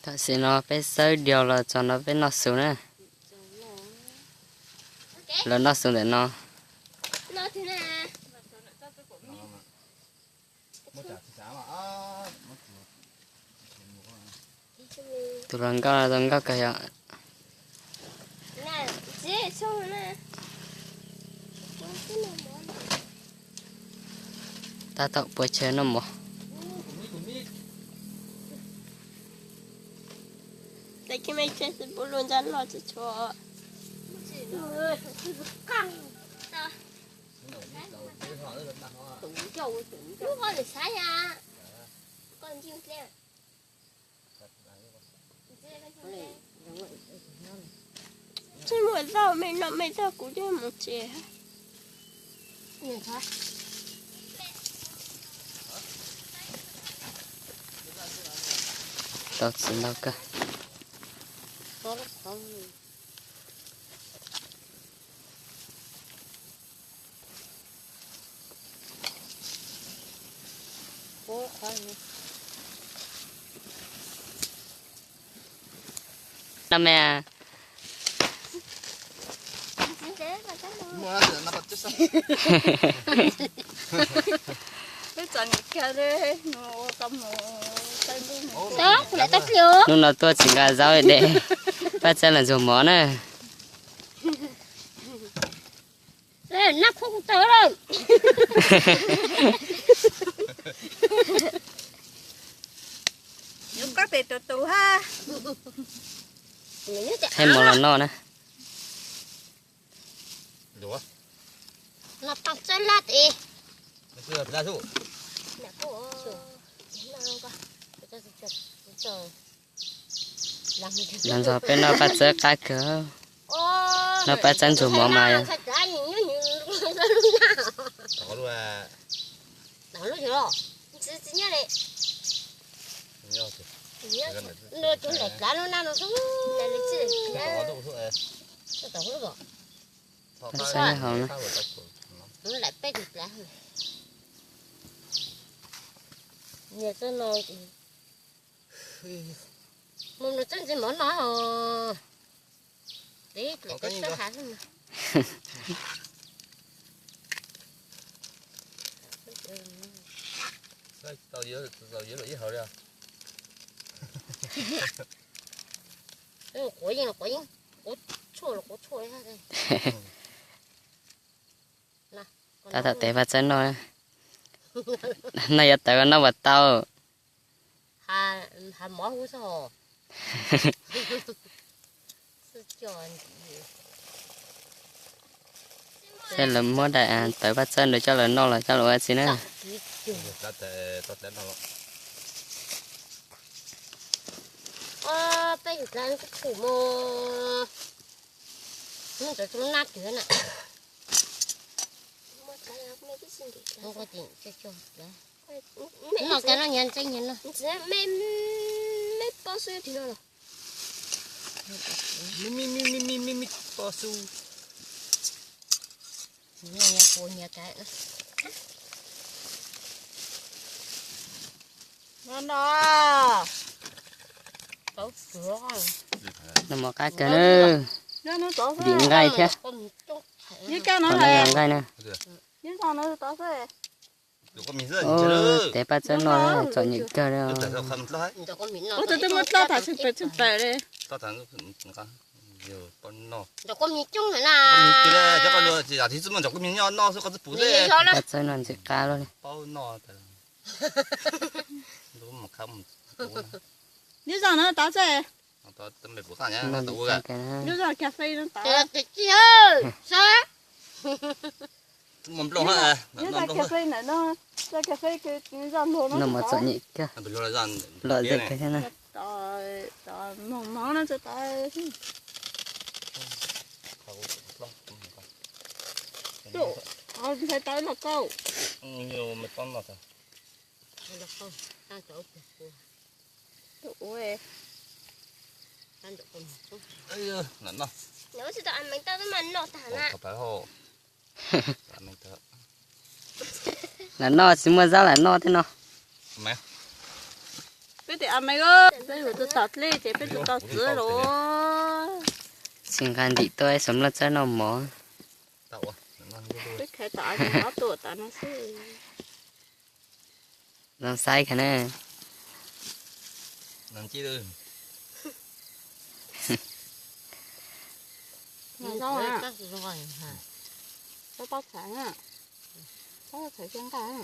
Tam sim no peb xawb diaug los txog no peb noj su na. Lawv noj su ntawm no. Tus hluas nkauj no zoo nkauj kawg yom. Tab tom pua chaw noj mov. Tsis muaj zaub me no me tag kuv thiaj mus tsev. Tau txiv ntau kawg. No me. Hnub no tuaj tsis nqa zaub de, Paj Txawb los ntxuag mov na. Thaij mov los noj na. Los ntxuag peb noj Paj Txawb qab kawg. Noj Paj Txawb ntxuag mov mas yog. Paj Txawb nyob hauv na. Quav yeej, quav yeej, quav tshuaj los quav tshuaj li. Tab tom tev Paj Txawb noj. Noj yuav tawv noj puas tau. Hav mov hub xwb hos. Thiab lawv muab daim tawv Paj Txawb ntawd coj lawv noj los coj lawv ua txiv na. Peb yus dlav khum mos, mus ntawd tsis muaj nab twg na. Noj ka no nyias ntxeeb nyias noj. Pob su. Noj nyias pua nyias ka. No no. Noj mov qab kawg na. Vim nqaij thiab. Qhov no yog nqaij na. Tev Paj Txawb noj txom nyem kawg li. Paj Txawb noj ntxim qab luaj li. Nyob zoo na Tav Txawj. Nyob zoo cafe no Tav. Nyob zoo cafe ntawm no, zoo cafe zoo luag no. Noj mov txom nyem kawg, lom zem kawg thiab na. Mos mos no txawm tau. Ntshai tau ib los kauj. Tus ua. Lam noj. Lam noj tsis muaj zaub lam noj thiab no. Peb tias a me, peb tus tau dlej ces peb tus tau txwv los. Tsis nqa ntim tuaj ib xuas nplooj txawb noj mov. Peb khaiv tom ob tuam tas no xwb. Zoo saib kha na. Pob txhawv, pob txhawv coj nqaij.